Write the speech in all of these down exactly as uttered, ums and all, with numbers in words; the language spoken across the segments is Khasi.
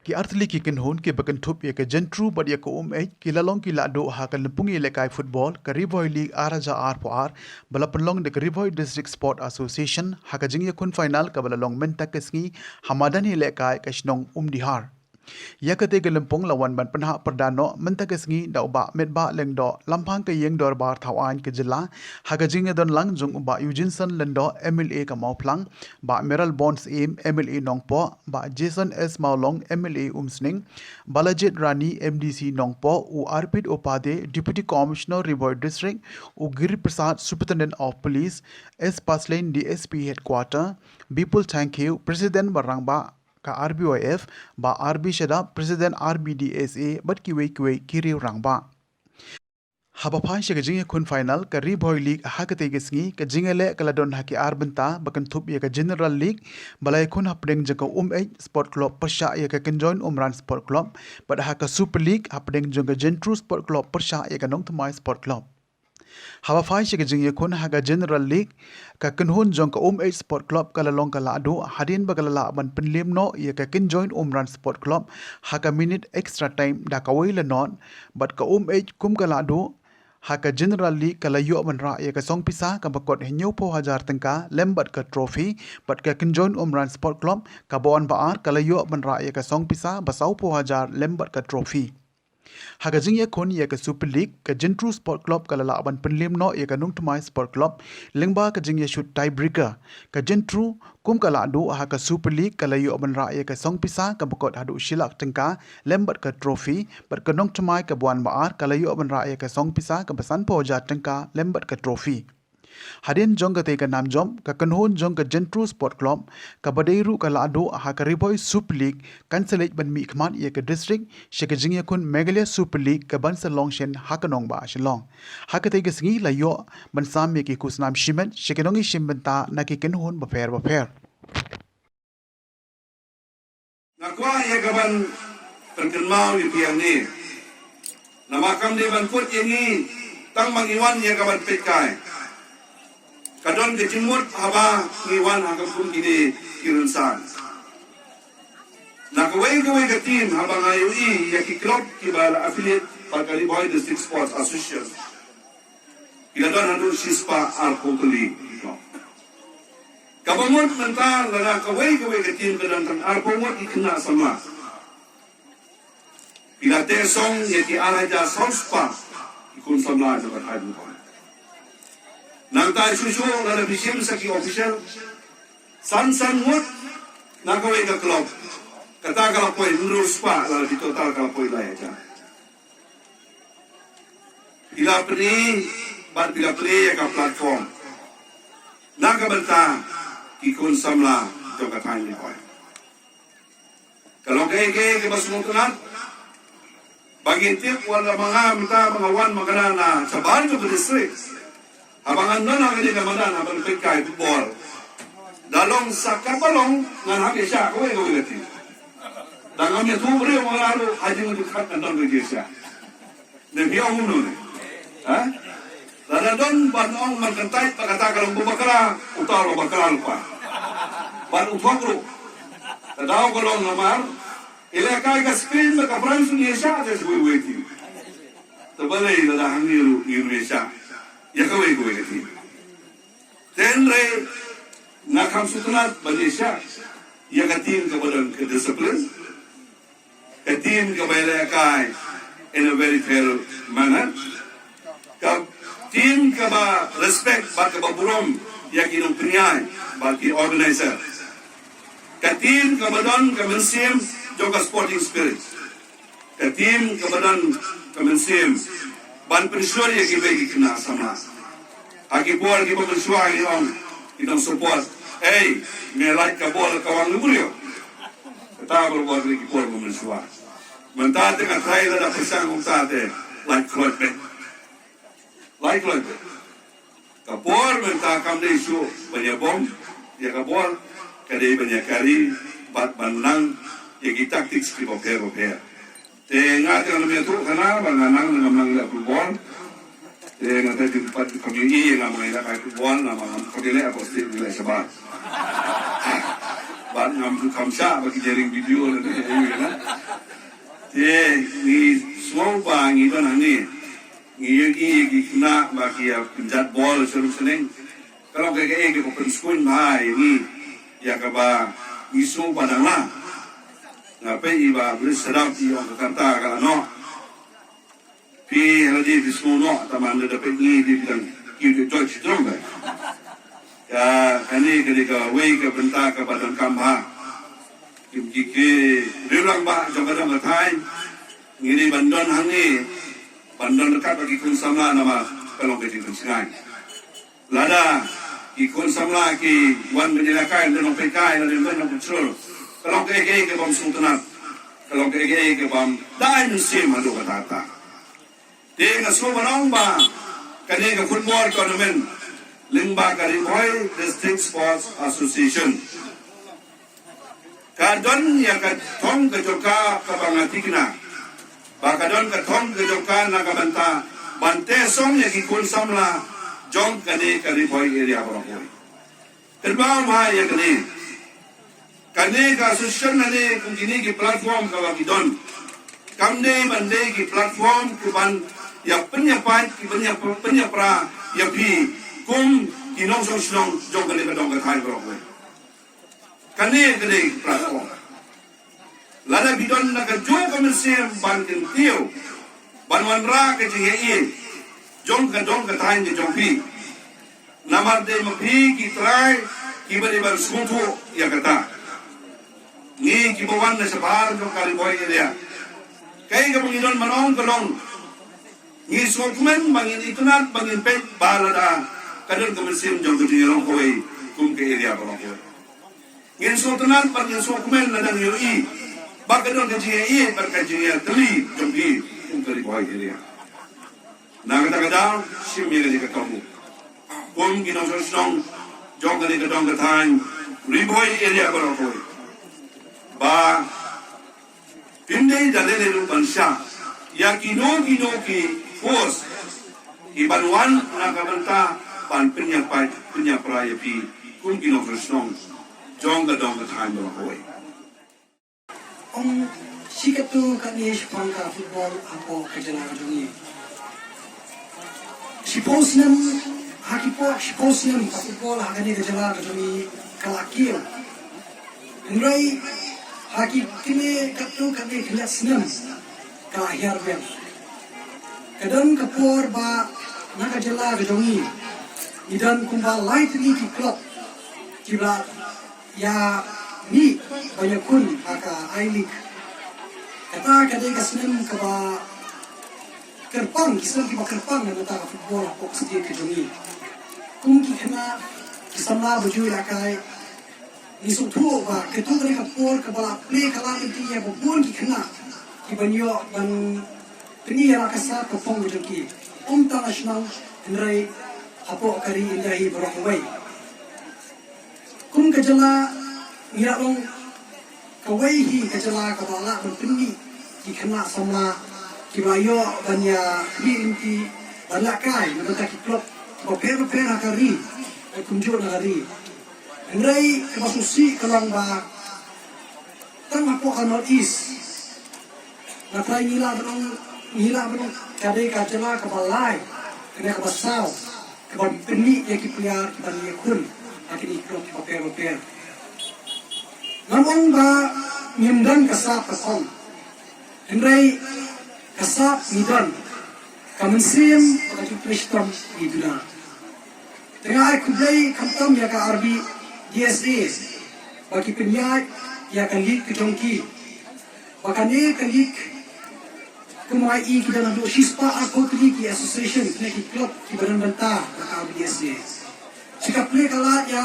Ki artylli ki kynhun kiba kynthup ïa ka Jyntru bad ïa ka Umeit ki la long ki lahduh ha ka lympung ïalehkai football ka Ri Bhoi League ar hajar arphew ar ba la pynlong da ka Ri Bhoi District Sport Association ha ka jingïakhun final kaba la long mynta ka sngi ha madan ïalehkai ka shnong Umdihar. Ïa katei ka lympung la wan ban pynhap pyrda noh mynta ka sngi da u Bah Metbah Lyngdoh, Lamphang ka Ïing Dorbar Thawaiñ ka Jylla, ha ka jingïadonlang jong u Bah Eugeneson Lyngdoh, M L A ka Mawphlang, Bah Mayralborn Syiem, M L A Nongpoh, Bah Jason S Mawlong, M L A Umsning, Balajied Rani, M D C Nongpoh, u Arpit Upadhyay, Deputy Commissioner Ri Bhoi District, u Giri Prasad, Superintendent of Police, S Paslein, D S P Headquarter, Bipul Thangkhiew, President ba rangbah ka R B Y F, Bah R B Shadap, President R B D S A, bad kiwei kiwei ki riew rangbah. Haba phai sha ka jingïakhun final ka Ri Bhoi League ha katei ka sngi, ka jingïaleh ka la don ha ki ar bynta ba kynthup ïa ka General League ba la ïakhun hapdeng jong ka Umeit Sport Club pyrshah ïa ka Kynjoin Umran Sport Club, bad ha ka Super League hapdeng jong ka Jyntru Sport Club pyrshah ïa ka Nongthymmai Sport Club. Haba phai sha ka jingïakhun ha ka General League, ka kynhun jong ka Umeit Sport Club ka la long ka lahduh hadien ba ka la lah ban pynliem noh ïa ka Kynjoin Umran Sport Club ha ka minit extra time da kawei la nod, bad ka Umeit kum ka lahduh ha ka General League ka la ïoh ban rah ïa ka song pisa kaba kot hynñiewphew hajar tyngka lem bad ka trophy, bad ka Kynjoin Umran Sport Club kaba wan ba ar ka la ïoh ban rah ïa ka song pisa ba sawphew hajar lem bad ka trophy. Ha ka jingïakhun ïa ka Super League, ka Jyntru Sport Club ka la lah ban pynliem noh ïa ka Nongthymmai Sport Club lyngba ka jingïashut tiebreaker. Ka Jyntru kum ka lahduh ha ka Super League ka la ïoh ban rah ïa ka song pisa kaba kot haduh shi lak tyngka lem bad ka trophy, bad ka Nongthymmai kaba wan ba ar ka la ïoh ban rah ïa ka song pisa kaba sanphew hajar tyngka lem bad ka trophy. Hadien jong katei ka nam jop, ka kynhun jong ka Jyntru Sport Club kaba dei ruh ka lahduh ha ka Ri Bhoi Super League kan sa leit ban mihkhmat ïa ka district sha ka jingïakhun Meghalaya Super League kaban sa long shen ha ka nongbah Shillong. Ha katei ka sngi la ïoh ban sam ïa ki khusnam shimet sha ki nongïashim bynta na ki kynhun bapher bapher. Nga kwah ïa kaban pynkynmaw ïa phi hangne. Namar kam dei ban kut ïa ngi tang ba ngi wan ïa kaban peitkai. Ka don ka jingmut haba ngi wan ha ka kum kine ki rynsan. Na kawei kawei ka team haba nga ïohi ïa ki club kiba la affiliate bad ka Ri Bhoi District Sports Association, ki la don haduh shispah arphew tylli. Kaba mut mynta lada kawei kawei ka team ka don tang arphew ngut ki khynnah samla, ki la teh song ïa ki ar hajar saw spah ki khun samla jong ka thaiñ. Nangta shuh shuh lada phi shim sa ki official, san san ngut na kawei ka club, kata ka la poi hynriew spah, lada phi total ka la poi lai hajar. Phi la pyni bad phi la pyni ïa ka platform na ka bynta ki khun samla jong ka thaiñ Ri Bhoi. Ka long kaei kaei kaba sngewtynnat ba ngin tip, wat la ma nga mynta ba nga wan ma nga na shabar jong ka district. Haba ngan don ha kane ka madan haba ngan peitkai football, da long sa katba long ngan hap ïa shah kawei kawei ka team. Da ngam ïathuh briew ma nga ruh, ha jingmut jingpyrkhat ngan don ka jingshah. Ne phi ong kumno ne? Ha? Lada don ban ong man kyntait ba kata ka long ba bakla, uta u long bakla lypa. Bad u thok ruh. Ka daw ka long namar ïalehkai ka Spain bad ka France ngi ïashah te sa kawei kawei team. Te balei lada hangne ruh ngi ruh ïashah ïa kawei kawei ka team. Te hynrei nga kham sngewtynnat ban ïashah ïa ka team kaba don ka discipline, ka team kaba ïalehkai in a very fair manner, ka team kaba respect bad kaba burom ïa ki nongpynïaid bad ki organizer, ka team kaba don ka mynsiem jong ka sporting spirit, ka team kaba don ka mynsiem ban pynshlur ïa kiwei ki khynnah samla. Ha ki por kiba mynshuwa ngi ong ki nong support, "Ei, me lait ka bol ka wang ni briew." Kata ba bor ki por ba mynshuwa. Mynta te nga trai lada pyrshang kumta te lait kloi beit. Lait kloi beit. Ka por mynta kam dei shuh ban ïa bom ïa ka bol, ka dei ban ïa kari bad ban nang ïa ki tactics kiba pher ba pher. Te nga te nga ïathuh khana ba nga nang, ngam nang leh football. Te nga te jingpat ka community nga ma nga leh kai football, nga ma nga community leh apa state leh shabar. Bad ngam ju kham shah ba ki ïa ring video lane ïa u ïa nga. Te ngi sngew ba ngi don hangne, ngi ïohi ïa ki khynnah ba ki ïa pynjat bol sha ruh sha neng. Ka long kaei kaei kaba pynskhem bha ïa ngi, ïa kaba ngi sngew ba dang lah. Nga peit i Bah Brice Sadap i ong ka kata ka la noh. Phi ha lade phi sngew noh, tangba lada peit ngi, phi dang kiew jot jot shi jrong ba. Ka, kane ka dei kawei ka bynta kaba donkam bha. Kim, ki, ki rangbah jong ka dong ka thaiñ, ngi dei ban don hangne, ban don ryngkat bad ki khun samla namar ka long ka jingpynshngaiñ. Lada ki khun samla ki wan ban ïalehkai, lada nongpeitkai, lada nongpynshur, ka long kaei kaei kabym sngewtynnat, ka long kaei kaei kabym da ai mynsiem haduh katta katta. Te nga sngew ban ong ba kane ka football tournament lyngba ka Ri Bhoi District Sports Association ka don ïa ka thong ka jong ka kaba nga thikna ba ka don ka thong ka jong ka na ka bynta ban teh song ïa ki khun samla jong kane ka Ri Bhoi area baroh kawei. Kynmaw bha ïa kane, kane ka association lane kum kine ki platform kaba ki don, kam dei ban dei ki platform kiban ïa pynïapait, kiban ïa pynïapra ïa phi kum ki nongshong shnong jong kane ka dong ka thaiñ baroh kawei. Kane ka dei ka platform. Lada phi don na kajuh ka mynsiem ban kyntiew, ban wanrah ka jingïaieit jong ka dong ka thaiñ ka jong phi. Namar dei ma phi ki trai kiba dei ban sngewthuh ïa kata. Ngi kiba wan na shabar jong ka Ri Bhoi area, kaei kaba ngi don ban ong ka long, ngi sngewkmen ba ngin itynnad ba ngin peit ba lada ka don ka mynsiem jong ka jingïalong kawei kum ka area baroh kawei. Ngin sngewtynnat bad ngin sngewkmen lada ngi ïohi ba ka don ka jingïaieit bad ka jingïatylli jong phi kum ka Ri Bhoi area. Na kata ka daw, shim ïa kane ka kabu kum ki nongshong shnong jong kane ka dong ka thaiñ Ri Bhoi area baroh kawei, ba phin dei da lei lei ruh ban shah ïa kino kino ki force kiban wan na ka bynta ban pynïapait pynïapra ïa phi kum ki nongshong shnong jong ka dong ka thaiñ baroh kawei. Ong shi katto katne shaphang ka football hapoh ka jylla ka jong ngi. Shiphew snem, ha ki por shiphew snem ka football ha kane ka jylla ka jong ngi ka la kiew. Hynrei ha ki kine katto katne khyndiat snem ka la hiar biang. Ka don ka por ba na ka jylla ka jong ngi, ngi don kumba lai tylli ki club kiba la ïa mih ban ïakhun ha ka I-League. Kata ka dei ka snem kaba kyrpang, ki snem kiba kyrpang na ka bynta ka football hapoh ka state ka jong ngi. Kum ki khynnah, ki samla ba ju ïalehkai, ngi sngewthuh ba kato ka dei ka por kaba la plie ka lad lynti ïa ba bun ki khynnah kiban ïoh ban pyni ïa la ka sap ka phong ka jong ki, ym tang ha shnong hynrei hapoh ka ri India hi baroh kawei. Kum ka jylla, ngi la long kawei hi ka jylla kaba lah ban pynmih ki khynnah samla kiba ïoh ban ïa khmih lynti ban lehkai na ka bynta ki club kiba pher bapher ha ka ri bad kumjuh na ka ri. Hynrei kaba sngewsih ka long ba tang hapoh ka North East, nga trai ngi lah ban ong, ngi lah ban ong ka dei ka jylla kaba lai, kane kaba saw, kaba pynmih ïa ki player kiban ïakhun ha kine ki club kiba pher bapher. Ngam ong ba ngim don ka sap ka phong, hynrei ka sap ngi don, ka mynsiem bad ka jingtrei shitom ngi duna. Te nga ai khublei khamtam ïa ka R B D S A ba ki pynïaid ïa ka league ka jong ki, ba kane ka league kumba i ki don haduh shispah arphew tylli ki association ne ki club kiba don bynta na ka R B D S A. Shi ka plie ka lad ïa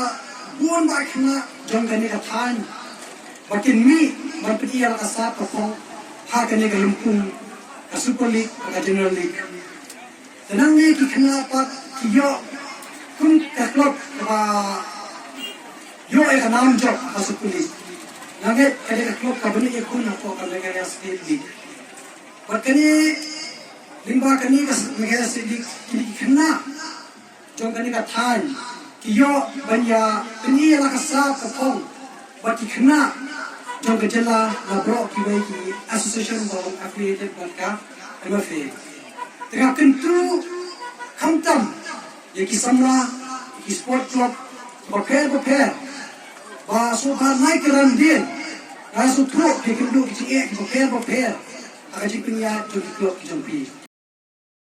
bun bah khynnah jong kane ka thaiñ ba kin mih ban pyni ïa la ka sap ka phong ha kane ka lympung ka Super League bad ka General League. Te nangne ki khynnah pat ki ïoh kum ka club kaba ïoh ïa ka nam jop ha Super League. Nga ngeit ka dei ka club kaba ïakhun hapoh ka Meghalaya State League. Bad kane, lyngba kane ka Meghalaya State League, kine ki khynnah jong kane ka thaiñ ki ïoh ban ïa pyni ïa la ka sap ka phong bad ki khynnah jong ka jylla na baroh kiwei ki association ba long affiliated bad ka M F A. Te nga kyntu khamtam ïa ki samla, ki sport club bapher bapher ba sngewbha lai ka ran dien, nga sngewthuh ki kyntu ki jingeh ki bapher bapher ha ka jingpynïaid jong ki club ki jong phi.